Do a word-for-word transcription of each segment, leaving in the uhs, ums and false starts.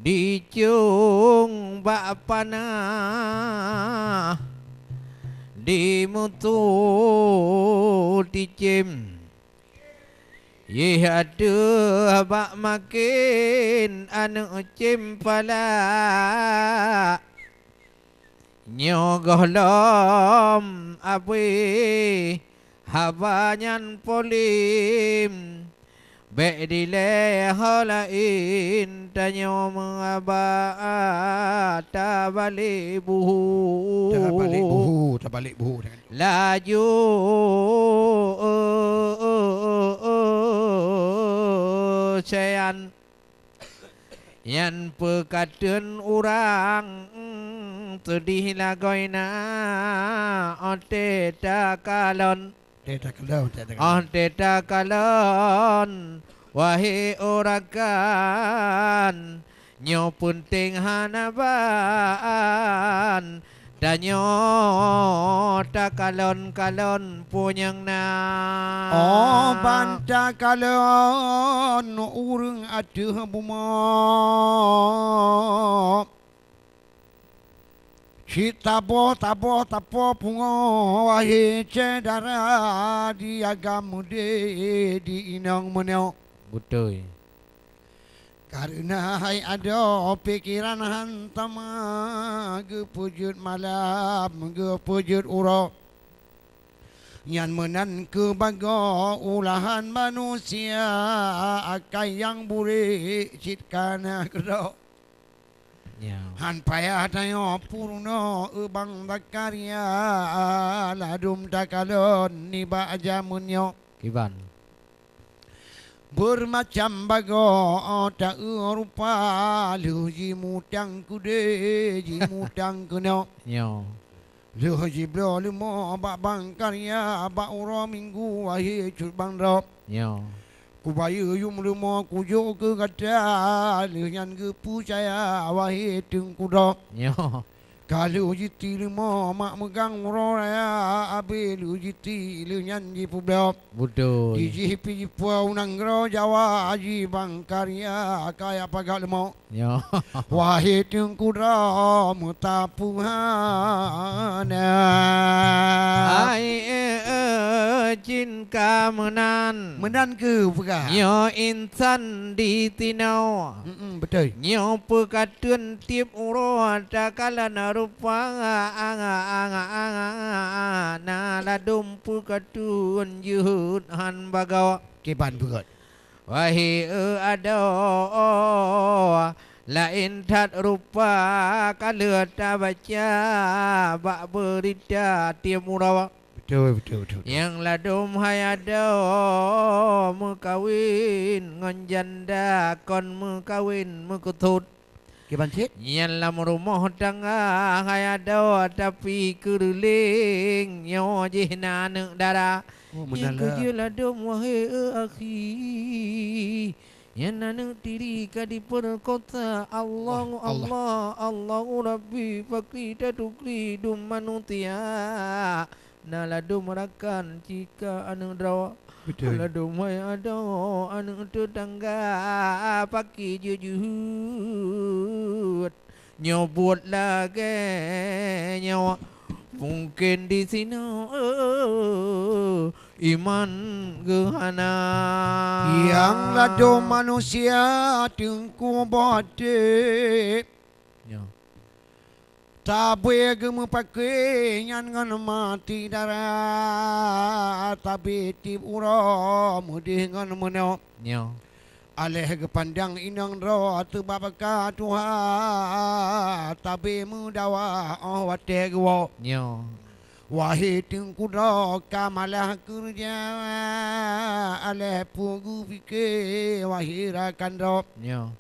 Dicung bak panah, dimutu dicém. Yeh ateueh bak maken aneuëk cém palak. Nyoe gohlom abéh haba nyan polém. Bék dilée ho laén tanyoe meuhaba tabalek buhu. Tabalek buhu, tabalek buhu. Laju sayan nyan peukateun urang seudeh lagoina óh teuh takalon. Teuh takalon, teuh takalon. Óh teuh takalon, wahé rakan, nyoe peunteng hana ban. Tanyoe takalon-kalon peue nyang na. Oh, ban takalon ureuëng ateueh bumoe. Cit taboh-taboh tapo pungoh, wahé syedara, di agam meudeh di inong meunyoe. Beutôi. Kareuna hai adoe pikeran hantom geupeujeuet malam, geupeujeuet uroe. Nyan meunan keuh bagoe ulahan manusia, akai nyang burék cit kana keudroe. Ya. Han payah tanyoe peurunoe, eu Bang Zakaria, ladum takalon nibak jameun nyoe. Kiban. Beumacam bagoe ta-eu rupa, lheueh jimutang keudeh, jimutang keunoe. Nyoe. Lheueh jibloe leumo bak Bang Zakaria bak uroe Minggu, wahé cut bang droe. Nyoe. Kubayeue yum leumo kujok keu gata, lheueh nyan geupeucaya, wahé teungku droe. Nyoe. Ka lheueh jiti leumo mak meugang uroe raya, abéh lheueh jiti lheueh nyan jipeubloe. Beutôi. Di jih pih jipeue u nanggroe Jawa, ji Bang Zakaria kaya pagat leumo. Nyoe. Wahé teungku droe, meutapeue hana. Hai, eh, eh, cin ka meunan. Meunan keuh peugah. Nyoe insan di tinoe. Mm-mm, beutôi. Nyoe peukateun tieb uroe takalon rupa, na ladum peukateun jeuhet han bagoe. Kiban beugét. Wahé, eh, adoe, laén that rupa ka lheueh tabaca bak beurita tieb uroe. Beutôi, beutôi, beutôi, beutôi. Nyang ladum hai adoe meukawen ngon janda kon meukawen meukeusut. Kiban cit? Nyan lam rumoh tangga hai adoe, tapi keureuleng nyoe jih na aneuëk dara. Oh, meunan lah. Nyang keujeuet ladum, wahé, eh, akhi. Nyan aneuëk tiri ka dipeureukota. Allahu Allah, Allah. Allahu Rabbi, pakri tatukri dum manusia. Na ladum rakan cika aneuëk droe. Beutôi. Ladum hai adoe aneuëk teutangga, pakri jeuet jeuhet. Nyoe buet lagée nyoe, mungken disinoe iman geuhana. Nyang ladum manusia teungku boh até. Nyoe. Tabé geumeupaké nyan ngon mati dara, tabé tieb uroe meudeh ngon meunoe. Nyoe. Aléh geupandang inong droe teuba baka tuha, tabé meudawa óh watée geuwoe. Nyoe. Wahé teungku droe ka malah keureuja, aléh peue geupike wahé rakan droe. Nyoe.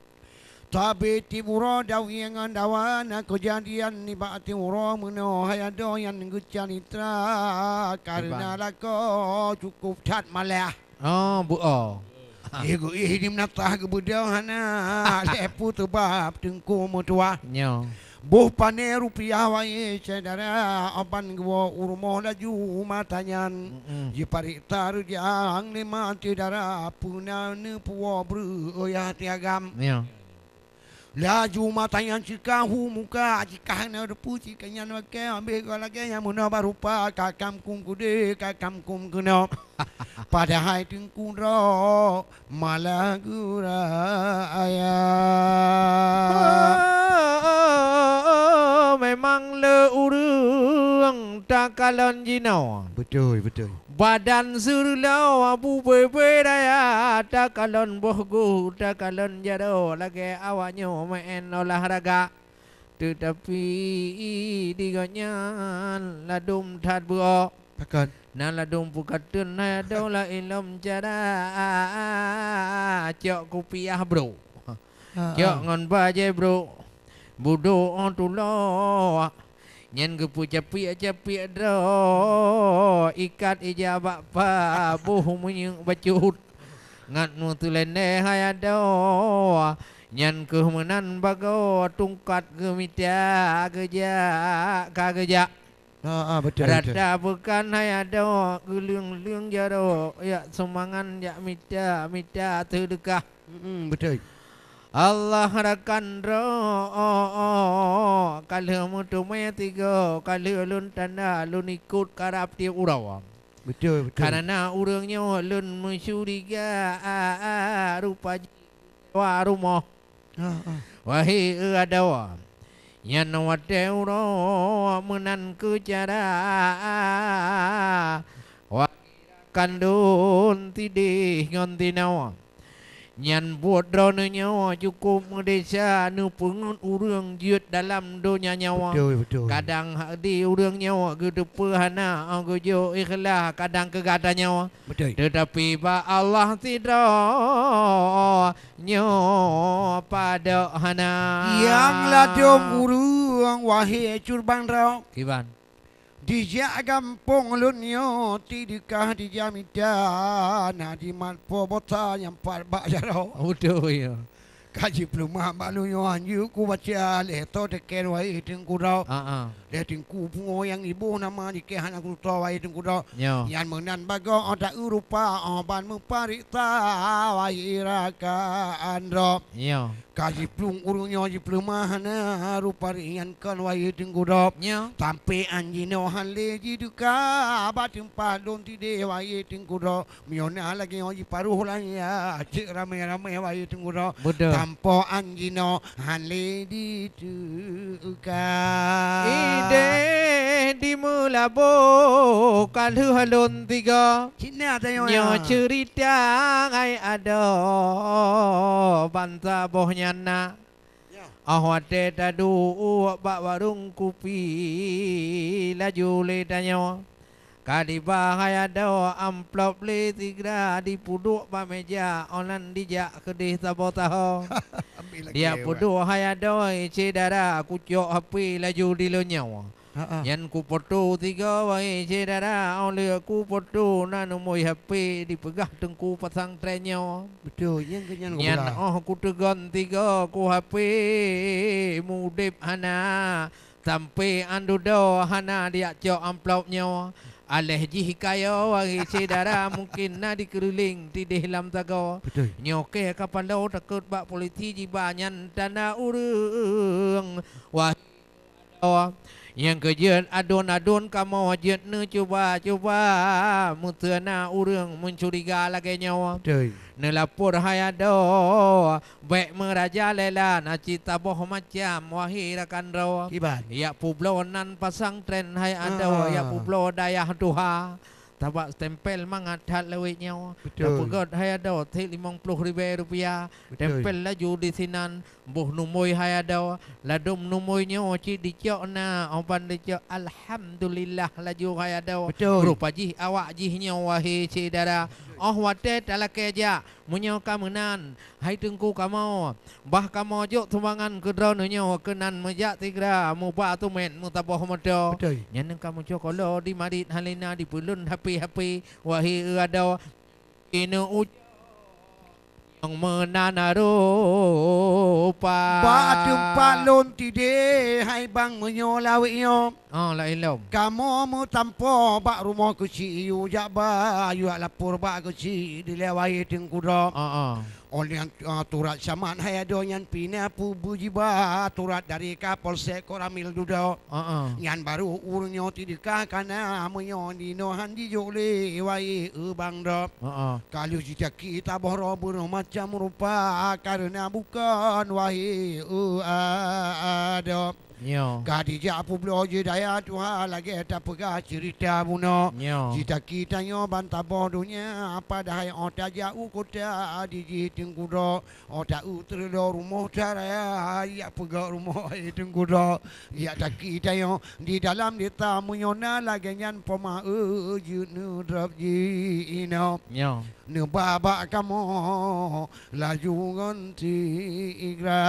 Tabé tieb uroe dawie ngon dawa na keujadian nibak tieb uroe meunoe hai adoe nyang geucalitra kareuna lakoe cukôp that malah. Oh, bu-, oh. Éh, geuéh di meunatah geubeudôh hana, lheueh peue teubab teungku meutuwah. Nyoe. Boh pané rupiah wahé syedara, ban geuwoe u rumoh laju mata nyan. Mm-mm. Jipareksa reujang lé mata dara, peue na neupuwoe breueh yah tiagam. Nyoe. Laju mata nyan cika hu muka, cika na depu, cika nyan wakée, habéh ka lagée nyang meunoe barupa, ka kam kum keudeh, ka kam kum keunoe. Padahai Teungku Droe malah geuraya. Memang le ureuëng takalon jinoe. Beutôi, beutôi. Badan seureuloe bubé-bé raya, takalon boh gu, takalon jaroe, lagée awak nyoe meu'en olahraga. Teutapi di gobnyan ladôm that beuo. Pakon? Na ladôm peukateun hai adoe laén lom cara, cok kupiah brôk. Ha, cok ha. Ngon bajée brôk. Budôk 'oh tuloe. Nyan geupeu capiek-capiek droe, ikat ija bak paboh minyeuk bacut. Ngat meuteulendeh hai adoe, nyan kheueh meunan bagoe tungkat geumita geujak ka geujak. Ha, ha, beutôi, beutôi. Rata beukan hai adoe, geuleueng-leueng jaroe, jak sumbangan, jak mita-mita seudeukah. Mm-mm, beutôi. Allah rakan droe, ka lheueh meuteumé tigoe, ka lheueh lôn tanda lôn ikot karab tieb uroe. Beutôi, beutôi. Kareuna ureuëng nyoe lôn meucuriga rupa jih sewa rumoh. Ha, ha. Wahé adoe, nyan watée uroe meunan keu cara. Wahé kandon tideh ngon tinoe. Nyan buet droeneuh nyoe cukup meudesya neupeungeut ureuëng jeuet dalam donya nyoe. Beutôi, beutôi. Kadang di ureuëng nyoe geuteupeue hana, 'oh geujok ikhlas kadang keu gata nyoe. Beutôi. Teutapi bak Allah sidroe nyoe padok hana. Nyang ladôm ureuëng wahé curban droe. Kiban. Dijak gampông lôn nyoe tideukah dijak mita, na jimat po bota nyang pat bak jaroe. Beutôi, ya. Ka jipeuleumah bak lôn nyoe hanjeuet kubaca lhée tô teuken wahé Teungku Droe. Ha, ha. Lhée Teungku pungo nyang iboh nama jikée hana kututoe wahé Teungku Droe. Nyo. Nyan meunan bagoe 'oh ta-eu rupa 'oh ban meupareksa wahé rakan droe. Nyo. Ka jiplueng ureuëng nyoe jipeuleumah na rupa ringan kon wahé Teungku Droe. Nyo. Sampoe 'an jinoe han lé jideuka bak teumpat lôn tideh wahé Teungku Droe. Meunyoe na lagée nyoe jiparoh lagée nyan, cit ramé-ramé wahé Teungku Droe. Beutôi. Sampoe 'an jinoe han lé jiteuka. Ideh di Meulaboh ka lheueh lôn tigoe. Cit na tanyoe nyoe ya. Ceurita ngai adoe bansa boh nyan na. Ya. 'Oh watée taduek bak warong kupi laju lé tanyoe. Ka diba hai adoe amplop lé sigra dipeuduek bak meja 'oh nan dijak keudeh saboh saho. Ambil lagi. Dia peuduek hai adoe syedara kucok HP laju di lôn nyoe. Ha, ha. Nyan kupoto tigoe wahé syedara, 'oh lheueh kupoto na nomoi HP dipeugah teungku pesantren nyoe. Beutôi, nyan keuh nyan. Nyan kupeugah. 'Oh kuteugon tigoe ku HP, mudeb hana, sampoe 'an dudoe hana dijak cok amplop nyoe. Aléh jih kayoe wahé syedara mungken na dikeureuling tideh lam sagoe. Beutôi. Nyoe kée ka paloe takot bak polisi jiba nyan tanda ureuëng. Wah Nyang keujeuet adun-adun kamoe jeuet neucuba-cuba, meuseu na ureuëng meucuriga lagée nyoe. Beutôi. Neulapor hai adoe, bék meuraja lela na cit saboh macam, wahé rakan droe. Kiban? Jak peubloe nan pasangtren hai adoe, ah, jak peubloe dayah tuha. Sabab stempel mangat that lawét nyoe. Beutôi. Tapeugét hai adoe, trép limong ploh ribée rupiah. Beutôi. Stempel laju disinan, boh numoi hai adoe. Ladôm numoi nyoe cit dicok na, 'oh ban dicok, alhamdulillah laju hai adoe. Beutôi. Rupa jih awak jih nyoe, wahé syedara. 'Oh watée talakée jak, meunyoe ka meunan, hai teungku kamoe, bah kamoe jok sumbangan keu droeneuh nyoe keunan meujak sigra meuba teumét meusaboh moto. Beutôi. Nyan ka meucok kolo di marit hana lé na dipeulon hapé-hapé, wahé adoe. Ineu uc-, meunan rupa. Bak teumpat lôn tideh hai bang meunyoe lawét nyoe. Oh, laén lom. Kamoe meutampo bak rumoh keuchik yue jak ba, yue jak lapor bak keuchik dilèe wahé Teungku Dok. Ah, ah. Oleh, ah, turat samat hai adoe nyan pih na peubeujiba turat dari Kapolsek Koramil dudoe. Ah, ah. Nyan barô ureueng nyoe tideh ka kana meunyoe dinoe han jijok lé wahé eu bang Dok. Ah, ah. Ka lheueh jitaki taboh droe beureuh macam rupa kareuna bukon wahé eu adoe. Nyoe. Ka dijak peubloe jih daya tuha lagèe tapeugah ceurita bunoe. Nyoe. Jitaki tanyoe ban taboh donya, padahai 'oh tajak u kota dijih Teungku Dok, 'oh ta-eu teureulôh rumoh taraya, jak peugöt rumoh hai Teungku Dok. Jak taki tanyoe di dalam desa meunyoe na lagèe nyan poma eu jeuet neudrob jih inoe. Nyoe. Neuba bak kamoe laju ngon sigra.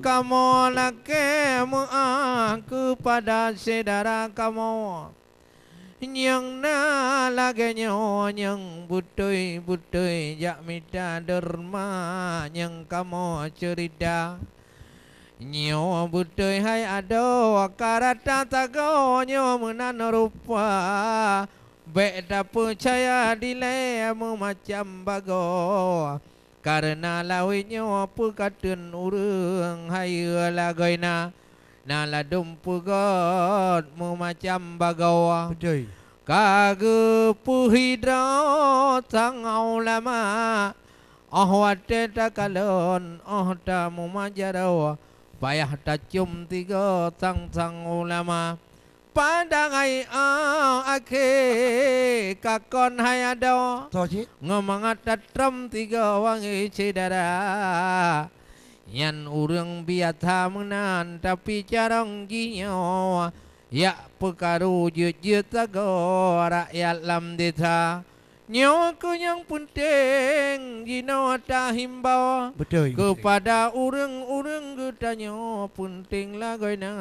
Kamoe lakèe meu'ah keupada syedara kamoe. Nyang na lagèe nyoe nyang beutôi-beutôi jak mita deurma nyang kamoe ceurita. Nyoe beutôi hai adoe ka rata sagoe nyoe meunan rupa. Bèk tapeucaya dilèe meumacam bagoe. Kareuna lawét nyoe peukateun ureueng hayeue lagoina, na ladôm peugöt meumacam bagoe. Beutôi. Ka geupeuhidroe sang ulama, 'oh watèe takalon, 'oh tameumajaroe, payah tacôm tigoe sang-sang ulama. Padahai 'oh akhé ka kon hai adoe. Toh cit? Ngon mangat tatrôm tigoe wahé syedara. Nyan ureueng biasa meunan, tapi carông jih nyoe yak peukaru jeuet-jeuet sagoe rakyat lam desa. Nyoe keuh nyang peunteng jinoe tahimbau. Beutôi, beutôi. Keupada ureueng-ureueng geutanyoe peunteng lagoina.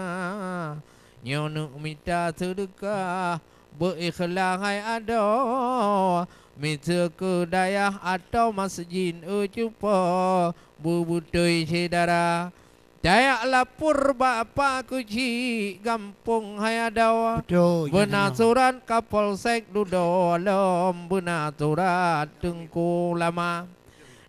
Nyoe neuk mita seudeukah, beu ikhlaih hai adoe, miseue keu dayah atawa masjid eu cupo, beubeutôi syedara. Tajak lapor bak Pak Keuchik gampông hai adoe. Beutôi, beuna surat Kapolsek dudoe lom, beuna surat Teungku Lama.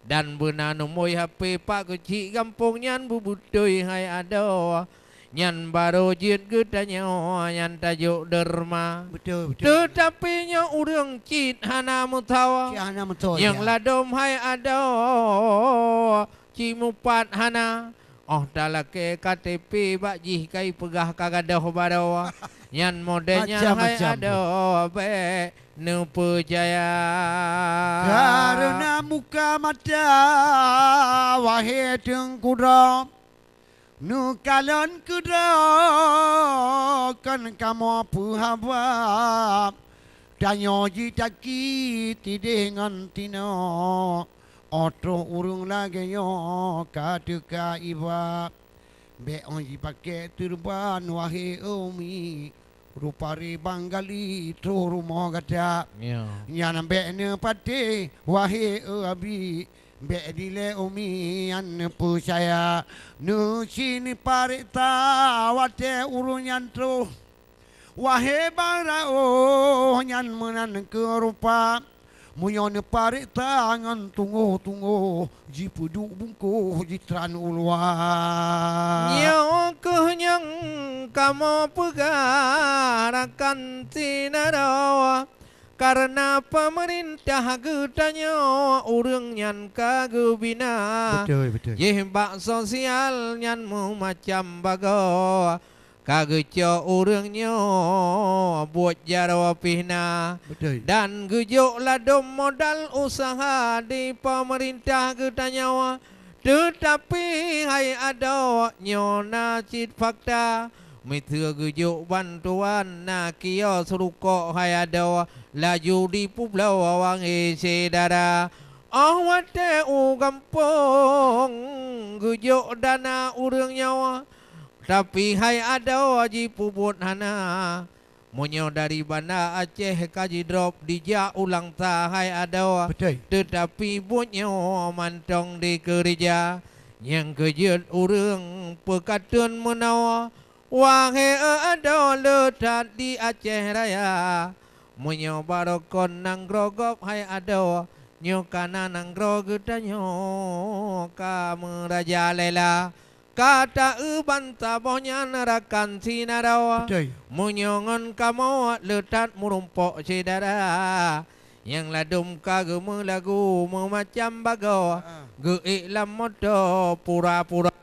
Dan beuna nomoi H P Pak Keuchik gampông nyan beubeutôi hai adoe. Nyan barô jeuet geutanyoe nyan tajok deurma. Beutôi, beutôi. Teutapi nyoe ureueng cit hana meusawa. Cit hana meusawa, ya. Nyang ladôm hai adoe, cit mupat hana. 'Oh talakèe K T P bak jih kai peugah ka gadôh baroe. Nyan model nyan hai adoe, bèk neupeucaya. Kareuna muka mata, wahé Teungku Dok, neukalon keudroe kon kamoe peuhaba. Tanyoe jitaki tideh ngon tinoe, 'oh troh ureueng lagèe nyoe ka teuka iba. Bèk 'oh jipakèk teureuban, wahé umi, rupa ribang gali troh rumoh gata. Ya. Nyan bèk neupatéh, wahé abi, bèk dilèe umi nyan neupeucaya. Neuci neupareksa watèe ureueng nyan troh. Wahé barô nyan meunan keuh rupa, meunyoe neupareksa ngon tunggoh-tunggoh, jipeuduek bungkôh jitran u luwa. Nyoe keuh nyang kamoe peugah rakan syedara, kareuna peumeurintah geutanyoe ureueng nyan ka geubina. Beutôi, beutôi. Jih bak sosial nyan meumacam bagoe. Ka geucok ureuëng nyoe buet jaroe pih na. Beutôi. Dan geujok ladom modal useuha di peumeurintah geutanyoe. Teutapi hai adoe, nyoe na cit fakta. Miseue geujok bantuan na kios rukok hai adoe, laju jipeubloe wahé syedara. Óh watée u gampông geujok dana ureuëng nyoe, tapi hai adoe jipeubuet hana. Meunyoe dari Banda Aceh ka jidrob dijak u Langsa hai adoe, Beutôi. Teutapi buet nyoe mantong dikeureuja. Nyang keujeuet ureuëng peukateun meunoe, wahé adoe le that di Aceh Raya. Meunyoe barokon nanggroe gob hai adoe, nyoe ka na nanggroe geutanyoe ka meurajalela. Ka taeu bansaboh nyan rakan sinaroe. Beutôi. Meunyoe ngon kamoe le that meurumpok syedara. Nyang ladom ka geumeulagu meumacam bagoe, Heeh. geuék lam moto pura-pura.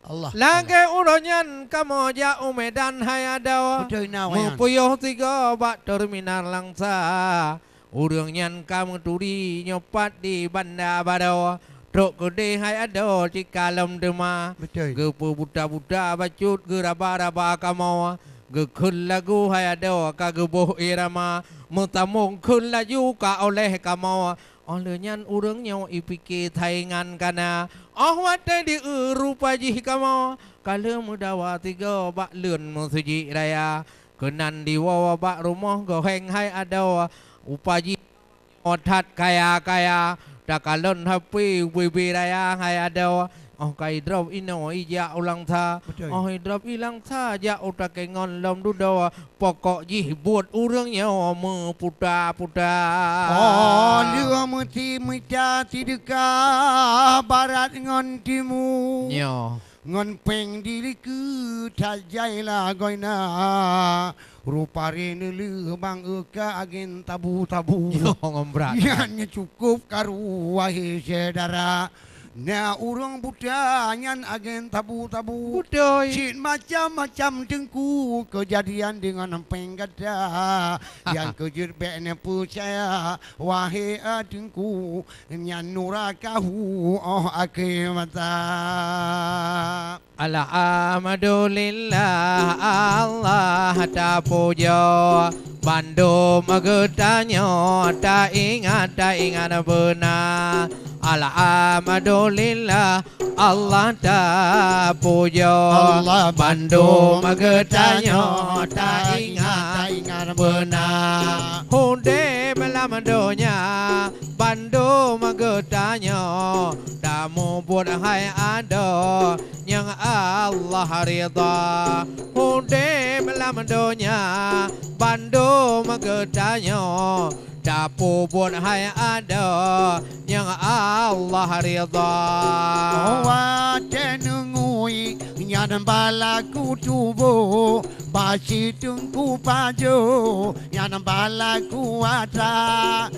Allah, Lagée uroe nyan kamoe jak u Medan hai adoe. Beutôi na, Wayan. Meupuyoh sigoe bak terminal Langsa. Ureuëng nyan ka meuturi nyoe pat di Banda Baroe. Trok keudeh hai adoe sikalom teuma. Beutôi. Geupeubuta-buta bacut, geuraba-raba kamoe. Geukheun lagu hai adoe ka geuboh irama. Meutamong kheun laju ka oleh kamoe. Óh lheueh nyan ureuëng nyoe ipike saingan kana. Óh watée di rupa jih kamoe, ka lheueh meudawa sigoe bak leuen meuseujid raya. Keunan diwoe bak rumoh gohéng hai adoe, upa jih that kaya-kaya, takalon hapé ubé-bé raya hai adoe. Óh ka idrob inoe ijak u Langsa. Beutôi. Óh idrob i Langsa jak u Takengon lom dudoe, pokok jih buet ureuëng nyoe meuputa-puta. Oh, lheueh meuti mita sideuka barat ngon timu. Nyoe. Ngon péng dilikeue that jai lagoina. Rupa re neuleueh bang eu ka agen tabu-tabu. Nyoe ngon brat. Nyan cukôp karu, wahé syedara. Na ureuëng buta nyan agen tabu-tabu. Beutôi. Cit macam-macam teungku keujadian deungon péng gata. Nyang keujeuet bék neupeucaya, wahé teungku, nyan nura kahu óh akhé masa. Alhamdulillah, Allah tapujoe, bandum geutanyoe taingat, taingat beuna. Alhamdulillah, Allah tapujoe, Allah bandum geutanyoe taingat, taingat beuna. Udeb lam donya bandum geutanyoe tamubuet hai adoe nyang Allah ridha. Udeb lam donya bandum geutanyoe tapubuet hai adoe nyang Allah ridha. Watée neungui nyan balaku tuboh, bak si teungku pajoh nyan balaku atra.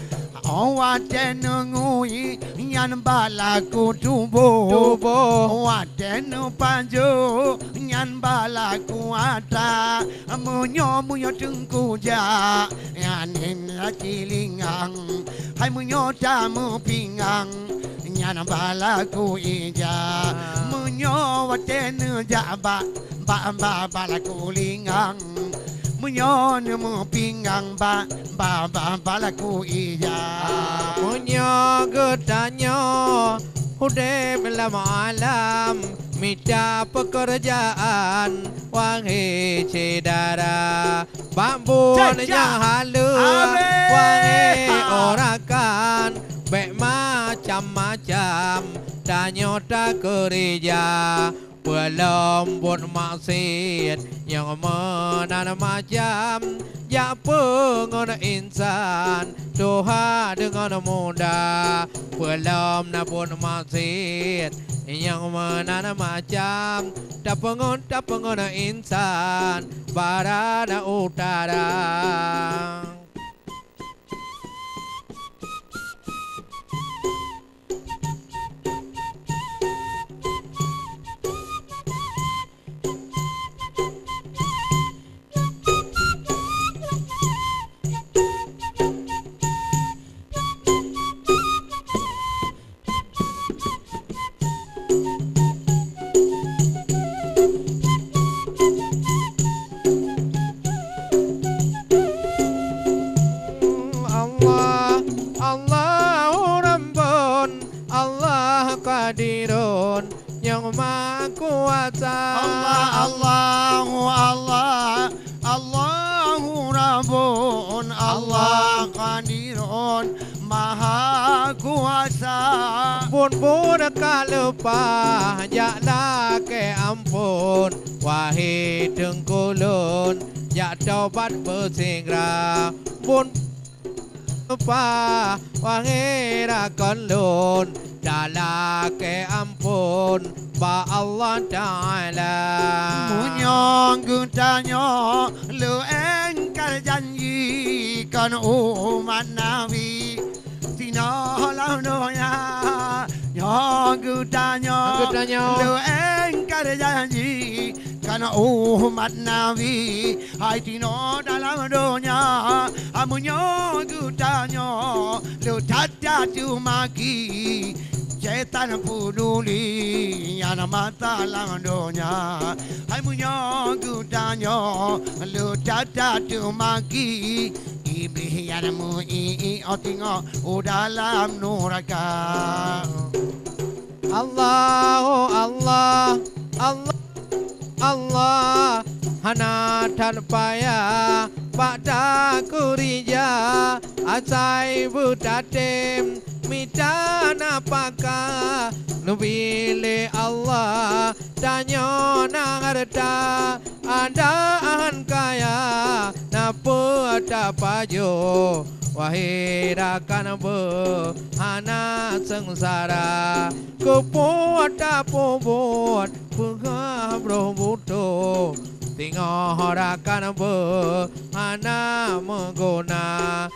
Watée neungui nyan balaku tuboh. Tuboh. Watée neupajoh nyan balaku atra. Meunyoe, meunyoe teungku jak, nyan hina cilingang. Hai meunyoe tameupingang, nyan balaku ija. Meunyoe watée neujak bak, bak, bak, balaku lingang. Meunyoe neumeupingang bak, bak, bak, balaku ija. Meunyoe geutanyoe udeb lam alam mita peukeurjaan, wahé syedara, bak buet nyang haleue, wahé rakan, bék macam-macam tanyoe takeurija. Peulom buet maksiet nyang meunan macam, jak peungon insan tuha deungon muda. Peulom na buet maksiet nyang meunan macam, tapeungon, tapeungon insan barat utara. Allah, Allahu Allah, Allahu Rabbun, Allah Qadirun, Maha Kuasa. Buet-buet ka leupah, jak lakée amphon, wahé teungku lôn, jak tobat beusigra. Buet leupah, wahé rakan lôn, talakée amphon bak Allah Taala. Meunyoe geutanyoe leueng ka janji kon umat Nabi, sinoe lam donya, nyoe geutanyoe, geutanyoe leueng ka janji kon umat Nabi. Hai sinoe dalam donya, meunyoe geutanyoe leueng that-that teumaki, setan peuduli nyan masa lam donya. Hai meunyoe geutanyoe leueng that-that teumaki, Iblih nyan meu-iek-iek 'oh teungoh u dalam nuraka. Allah, oh Allah, Allah, Allah, hana that payah bak takeurija, asai beutatem mita nafakah, neubri lé Allah tanyoe na hareuta, adak han kaya, na peue tapajoh, wahé rakan beuh hana seungsara. Keupeue tapeubuet peugah broh butôi, teungoh rakan beuh hana meuguna.